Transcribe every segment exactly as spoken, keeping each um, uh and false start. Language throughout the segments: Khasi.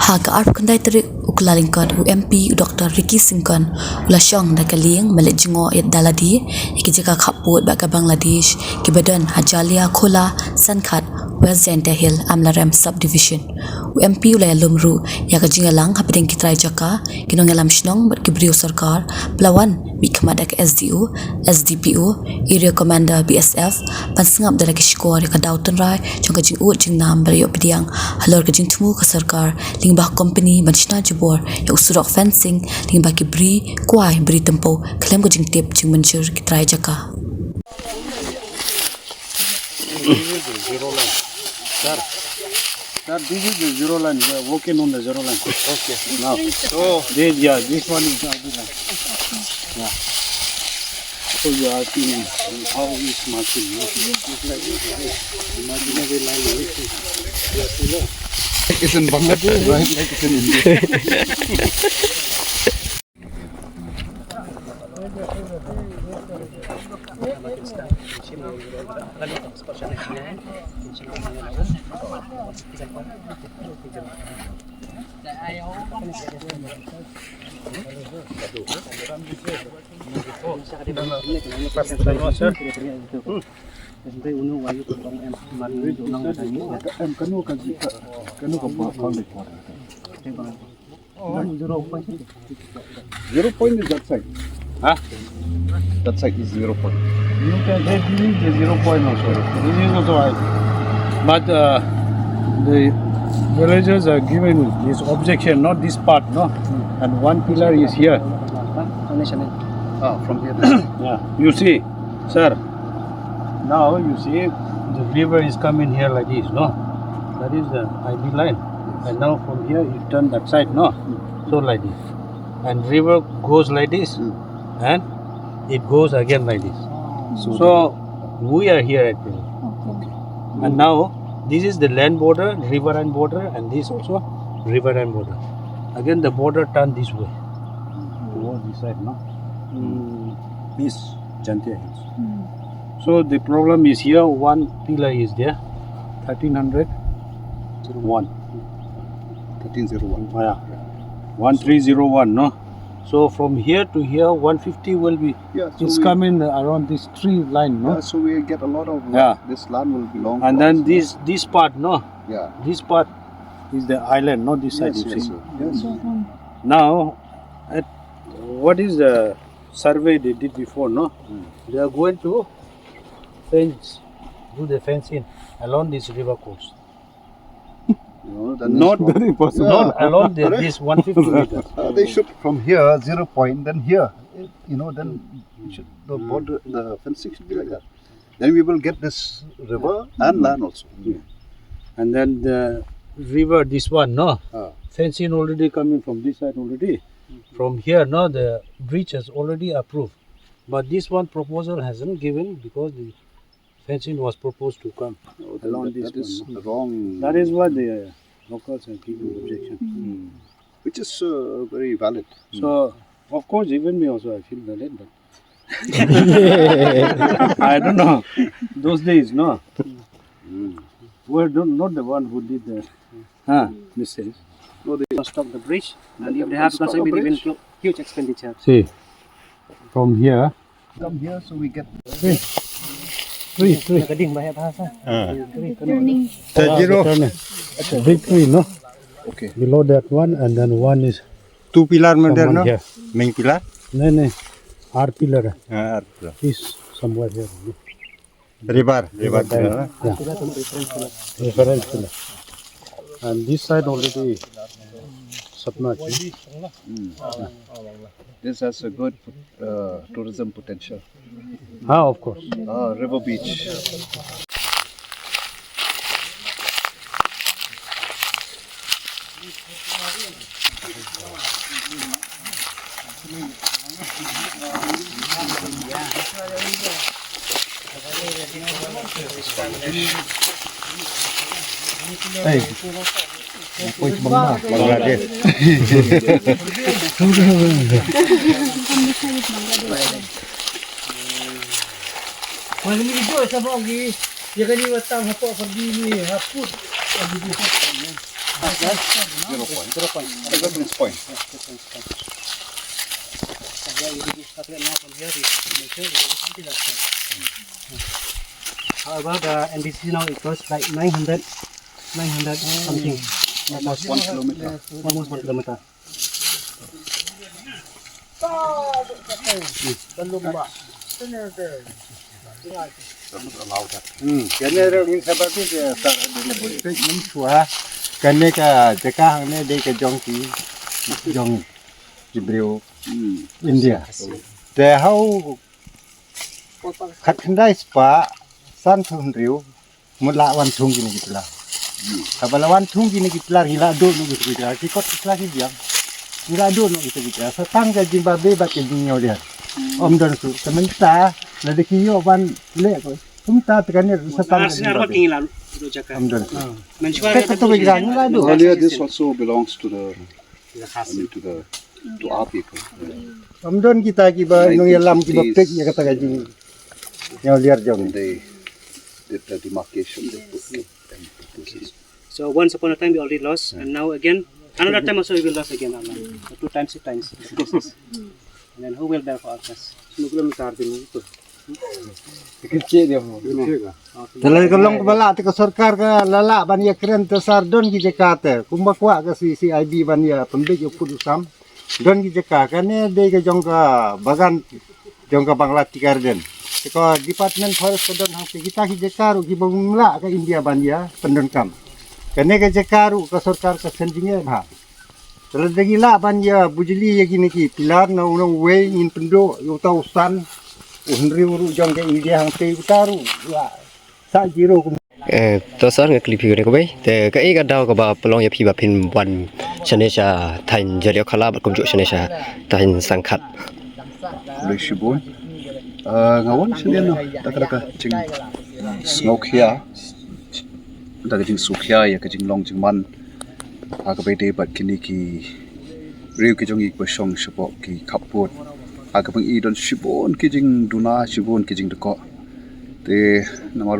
Ha ka arphew khyndai tarik u Kyllalyngkot, u M P u Doktor Ricky Syngkon u la shong da ka lieng ban leit jngoh ïa da lade ïa ki jaka khappud bad ka Bangladesh kiba don ha Jaliakhola, Sankat, West Jaintia Hills, Amlarem Subdivision. U M P u la ïalum ruh ïa ka jingïalang hapdeng ki trai jaka, ki nongïalam shnong bad ki briew sorkar ba la wan mihkhmat da ka S D O, S D P O, Area Commander B S F, ban sngap da la ki shkor ïa ka daw tynrai jong ka jingud jingnam ba la ïoh pdiang halor ka jingthmu ka sorkar lyngba ka kompani ban shna jubor ïa u surok fencing lyngba ki bri kwai bri tympew khlem ka jingtip jingmynjur ki trai jaka. This is the zero line. Sir, sir, this is the zero line. We are working on the zero line. Okay. Now, so this, yeah, this one is the other line. Yeah. So you are asking how is marking, no? It's like this, right? Imaginary line, right? You are seeing, no? It's in Bangladesh, right? Like it's in India. Zero point is that side. Huh? That side is zero point. You can say this is the zero point also. This is also high. But uh, the villagers are given this objection, not this part, no? And one pillar is here. Ah, from here. Yeah. You see, sir, now you see the river is coming here like this, no? That is the I B line. And now from here you turn that side, no? So like this. And river goes like this, and it goes again like this. So, we are here actually. And now, this is the land border, river and border, and this also river and border. Again, the border turn this way. Towards this side, no? This Jaintia Hills. So the problem is here, one pillar is there, thirteen hundred one. Thirteen zero one. Yeah. One three zero one, no? So from here to here, one fifty will be. Yeah, so it's we coming around this tree line, no? Yeah, so we get a lot of, yeah, this land will belong to us. And then this, this part, no? Yeah. This part is the island, no? This side, yes, you see. Yes, sir. Now, at, what is the survey they did before, no? They are going to fence, do the fencing along this river course. No, that is not wrong. Very possible. Not along the, correct, this one fifty meters. Uh, they should from here, zero point, then here. You know, then it should, the border, the fencing should be like that. Then we will get this river and land also. Yeah. And then the river, this one, no? Ah. Fencing already coming from this side already. From here, no, the bridge has already approved. But this one proposal hasn't given because the fencing was proposed to come along this one, no? Oh, then that, that is wrong. That is why the, uh, locals are giving objection. Which is, uh, very valid. So, of course, even me also, I feel valid, but I don't know. Those days, no? We're don't, not the one who did the, huh, mistake. No, they must stop the bridge, and if they have to construct the bridge, even hu-, huge expenditure. See, from here, come here, so we get three, three, three. Ka ding ba heh ba sa. Ah. Three, three. The zero. Big three, no? Okay. Below that one, and then one is two pillar mein there, no? Here. Main pillar? Nahi, nahi. Ar pillar hai. Ah, ar pillar. Is somewhere here. River, river pillar, huh? Yeah. Reference pillar. And this side already submerged. This has a good, uh, tourism potential. Ah, of course. Ah, river beach. Hey. Bangladesh. Zero point. Zero point. Reference point. Yeah, reference point. So here you will start right now from here, you make sure you will until that side. However, the N B C C now it goes like nine hundred, nine hundred something. Almost one kilometer. Almost one kilometer. Hmm. Kane ruh ngin sa ba phi, eh, sa dei ne bun phi ngin shuwa. Kane ka jaka hangne dei ka jong ki, jong ki briew India. Te hau khatkhyndai spah sanphew hynriew mut la wan thung kine ki pillar. Haba la wan thung kine ki pillar ngi la duh noh kito ki pillar, ki kot ki pillar ki biang. Ngi la duh noh kito ki pillar. Sa tang ka jingbabe bad ka jingïoh liar. Ym don shuh. Te mynta lada ki ïoh ban leh ko. Kumta te kane sa tang ka jingbabe. Ym don shuh. Te kato ka jingbabe ngi la duh. Earlier this also belongs to the, I mean, to the, to our people. Ym don kita kiba nongïalam kiba peit ïa kata ka jingïoh liar jong. They did the demarcation, they put it and put this. So once upon a time we already lost, and now again, another time also we will lost again, Alan. So two times, three times. And then who will bear for our case? Te lei ka long kaba lah te ka sorkar ka la lah ban ïakren te sar don ki jaka te. Kumba kwah ka C C I B ban ïa pynbeit ïa u pud u sam. Don ki jaka kane dei ka jong ka bagan jong ka Bangla Tea Garden. Te ka Department Forest ka don hangte kita ki jaka ruh kiba ym lah ka India ban ïa pyndonkam. Kane ka jaka ruh ka sorkar ka seng jingeh bha. Te lada ngi lah ban ïa bujli ïa kine ki pillar na u nongwei ngin pynduh ïa uta u san u hynriew ruh jong ka India hangtei uta ruh ïa sa zero kum. Eh, to sir nga kylli phi kane kawei. Te kaei ka daw kaba pynlong ïa phi ba phin wan shane sha thaiñ Jaliakhala bad kumjuh shane sha thaiñ Sangkhat. Khublei shibun. Ah, nga wan shane na da ka, da ka jingsngewkhia, da ka jingsngewkhia ïa ka jinglong jingman ha kaba ïadei bad kine ki briew ki jong ngi kiba shong shapoh ki khappud. Ha kaba ngi don shibun ki jingduna, shibun ki jingdkoh. Te namar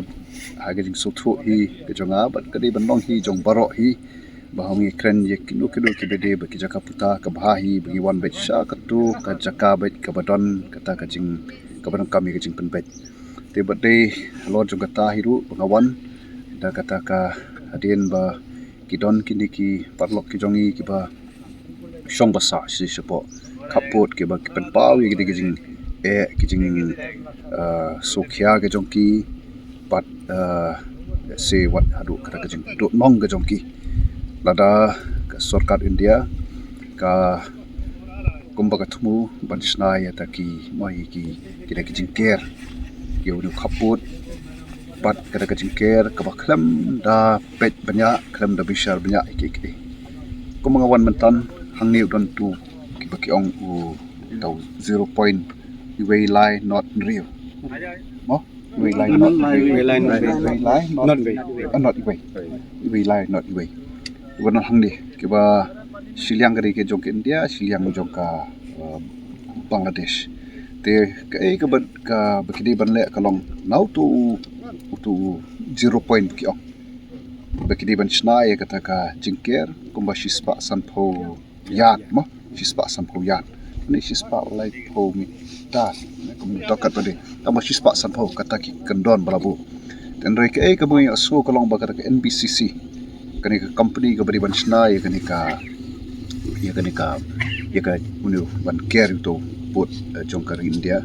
ha ka jingsngewthuh hi ka jong nga bad ka dei ban long hi jong baroh hi ba haba ngi kren ïa kino kino kiba dei bad ki jaka puta kaba bha hi ba ngi wan beit sha kato ka jaka beit kaba don kata ka jing, kaba donkam ïa ka jingpynbeit. Te bad dei halor jong kata hi ruh ba nga wan da kata ka hadien ba ki don kine ki paralok ki jong ngi kiba shong basa shi shapoh khappud kiba ki pynpaw ïa ki dei ki jing, eh, ki jing, eh, sngewkhia ki jong ki bad, eh, se wat haduh kata ka jingduhnong ka jong ki. Lada ka sorkar India ka kumba ka thmu ban shna ïa ta ki, mo, ïa ki, ki da ki jingker ïa une u khappud bad ka da ka jingker kaba khlem da peit bniah, khlem da bishar bniah ïa kiei kiei. Kumba nga wan mynta hangne u don tu kiba ki ong u tau zero point, iwei lai not hynriew. Mo? Iwei lai not, iwei lai not, iwei lai not, ah, not iwei. Iwei lai not iwei. Iwei na hangne kiba shiliang ka dei ka jong ka India, shiliang jong ka, eh, Bangladesh. Te kaei kaba, kaba ki dei ban leh ka long na utu, utu zero point ki ong. Ba ki dei ban shna ïa kata ka jingker kumba shispah sanphew yard, mo, shispah sanphew yard. Ni shispah laiphew meter. Ni kum ni tokat ba dei. Tang ba shispah sanphew kata ki kyndon ba la buh. Te hynrei kaei kaba ngi ïohsngew ka long ba kata ka N B C C, kane ka company kaba dei ban shna ïa kane ka, ïa kane ka, ïa ka une u ban ker ïa uto u pud, eh, jong ka ri India.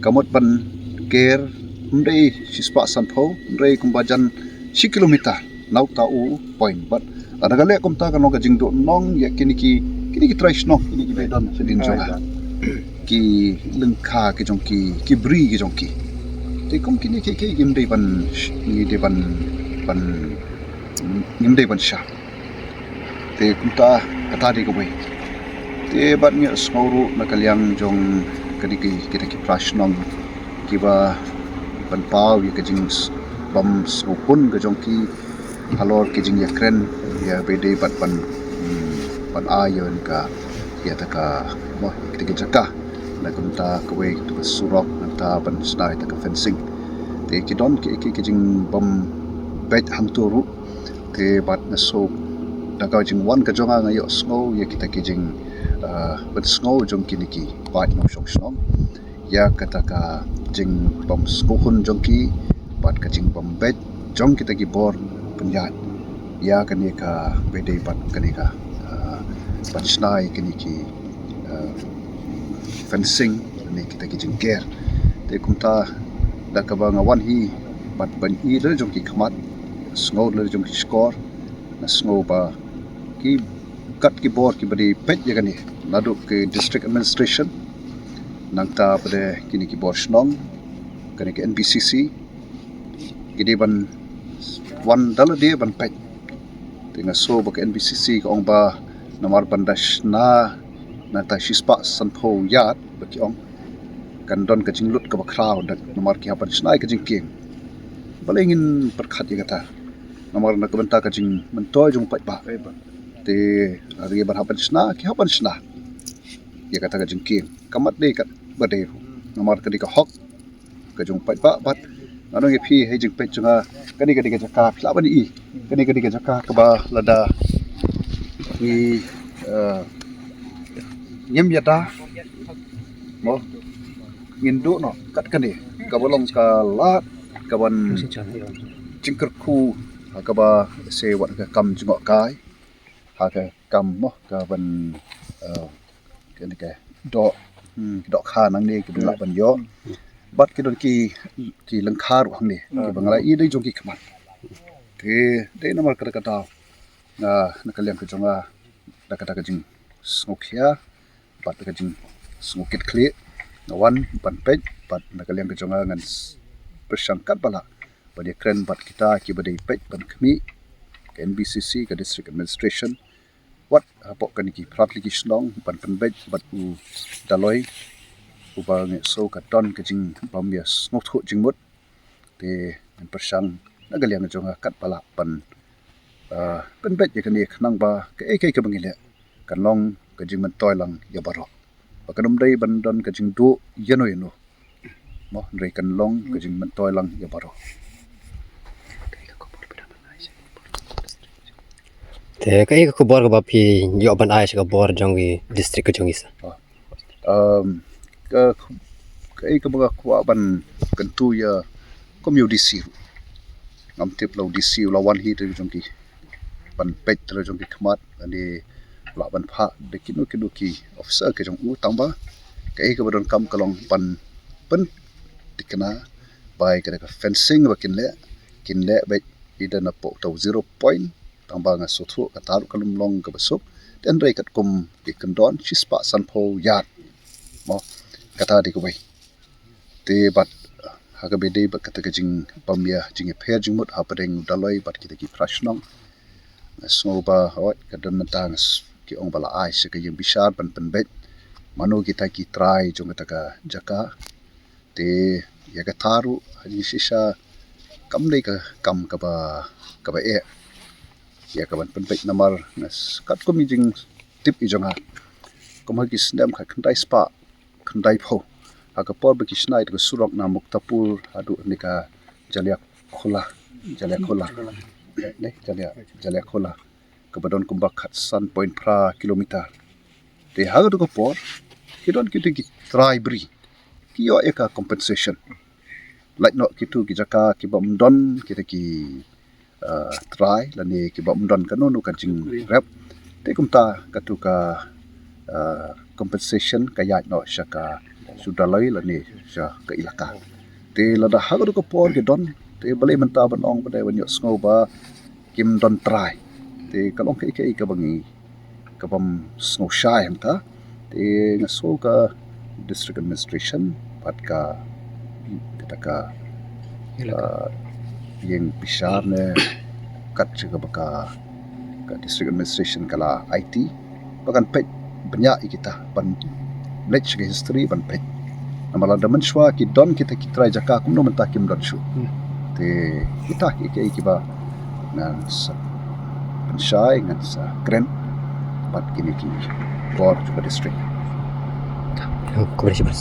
Ka mut ban ker ym dei shispah sanphew, hynrei kumba jan shi kilometer na uta u point. Bad lada ka leh kumta kan long ka jingduhnong ïa kine ki, kine ki trai shnong, kine kiba don shadien jong ka, ki lyngkha ki jong ki, ki bri ki jong ki. Te kum kine ki, ki, kim dei ban sh-, ngi dei ban, ban, ngim dei ban shah. Te kumta kata dei kawei. Te bad ngi sngew ruh na ka liang jong kine ki, kita ki para shnong kiba pynpaw ïa ka jing s-, bym sngewhun ka jong ki halor ka jingïakren ïa ba dei bad ban, hmm, ban ai ïa ka, ïa ta ka, mo, ïa kita ki jaka. Na kumta kawei ta ka surok, nangta ban shna ïa ta ka fencing. Te ki don ki, ki, ki jingbym beit hangto ruh. Te bad nga sngewthuh Da ka jingwan ka jong nga, nga ïohsngew ïa kita ki jing, ah, pynsngew jong kine ki paid nongshong shnong, ïa kata ka jingbym sngewhun jong ki bad ka jingbym beit jong kita ki bor pynïaid ïa kane kaba dei bad kane ka, ah, ban shna ïa kine ki, ah, fencing ne kita ki jingker. Te kumta da kaba nga wan hi bad ban ïohi da la jong ki khmat, sngew da la jong ki shkor, nga sngew ba ki kat ki bor kiba dei peit ïa kane, naduh ki district administration, nangta pat de kine ki bor shnong, kane ka N B C C, ki dei ban wan da lade ban peit. Te nga sngew ba ka N B C C ka ong ba namar ban da shna nangta shispah sanphew ïaid ba ki ong, kan don ka jinglut kaba khraw da namar ki hap ban shna ïa ka jingkieng. Balei ngin pyrkhat ïa kata? Namar na ka bynta ka jingmyntoi jong u paidbah. Te lada ki ban hap ban shna, ki hap ban shna ïa kata ka jingkieng. Ka mat dei katba dei ruh. Namar ka dei ka hok ka jong u paidbah bad nga ong ïa phi ha jingpeit jong nga, kane ka dei ka jaka phi lah ban ïohi. Kane ka dei ka jaka kaba lada ngi, eh, ngim ïada, mo, ngin duh noh kat kane kaba long ka lad kaban jingkyrkhu ha kaba se wat ka kam jngohkai, ha ka kam, mo, kaban, eh, kane ka doh, hmm, dohkha nangne ki lah ban ïoh. Bad ki don ki, ki lyngkha ruh hangne kiba nga la ïohi da la jong ki khmat. Te dei namar kata ka daw nga, na ka liang ka jong nga, da kata ka jingsngewkhia bad da ka jingsngewkitkhlieh, nga wan ban peit bad na ka liang ka jong nga ngan s-, pyrshang katba lah ban ïakren bad kita kiba dei peit ban khmih, ka N B C C, ka District Administration, wat hapoh kane ki phra tylli ki shnong ban pynbeit bad u Daloi, uba nga sngew ka don ka jingbym ïasngewthuh jingmut. Te ngan pyrshang na ka liang jong nga katba lah ban, ah, pynbeit ïa kane khnang ba kaei kaei kaba ngi leh kan long ka jingmyntoi lang ïa baroh. Ba kan ym dei ban don ka jingduh ïano ïano, mo, hynrei kan long ka jingmyntoi lang ïa baroh. Te kaei ka khubor kaba phi ïoh ban ai sha ka bor jong ki district ka jong ngi sa? Ah. Um, ka, kaei kaba nga kwah ban kyntu ïa kum ïa u D C ruh. Ngam tip la u D C u la wan hi da la jong ki, ban peit da la jong ki khmat, lane u lah ban phah da kino kino ki officer ka jong u, tangba kaei kaba donkam ka long ban pynthikna ba ïa kata ka fencing ba kin leh, kin leh beit ïa da napoh uta u zero point, tangba nga sngewthuh kata ruh kan ym long kaba suk. Te hynrei katkum ki kyndon shispah sanphew ïaid, mo, kata dei kawei. Te bad ha kaba dei bad kata ka jingbym ïa, jingïapher jingmut hapdeng u Daloi bad kita ki phra shnong, nga sngew ba hooid ka don mynta, nga s-, ki ong ba la ai sha ka ïing bishar ban pynbeit mano kita ki trai jong kata ka jaka. Te ïa kata ruh ha jingshisha kam dei ka kam kaba, kaba eh ïa ka ban pynbeit, namar nga s-, katkum i jingtip i jong nga, kum ha ki snem khatkhyndai spah khyndaiphew, ha ka por ba ki shna ïa ka surok na Muktapur haduh ne ka Jaliakhola, Jaliakhola, ne, Jalia, Jaliakhola, kaba don kumba khatsan point phra kilometer. Te ha katu ka por ki don kitu ki trai bri, ki ïoh ïa ka compensation. Lait noh kitu ki jaka kiba ym don kita ki, ah, trai lane kiba ym don kano kano ka jingrep, te kumta katu ka, ah, compensation ka ïaid noh sha ka, sha u Daloi lane sha ka ilaka. Te lada ha katu ka por ki don, te balei mynta ban ong, balei ban ïohsngew ba kim don trai? Te ka long kaei kaei kaba ngi, kabym sngew shai hangta. Te nga sngew ka district administration bad ka, kata ka, ah, ïing bishar ne kat sha kaba ka, ka district administration ka la aiti ba kan peit bniah ïa kita, ban leit sha ka history ban peit. Namar lada mynshuwa ki don kita ki trai jaka, kumno mynta kim don shuh? Hmm. Te kita kiei kiei kiba ngan sa pynshai, ngan sa kren bad kine ki bor jong ka district. Khublei shibun.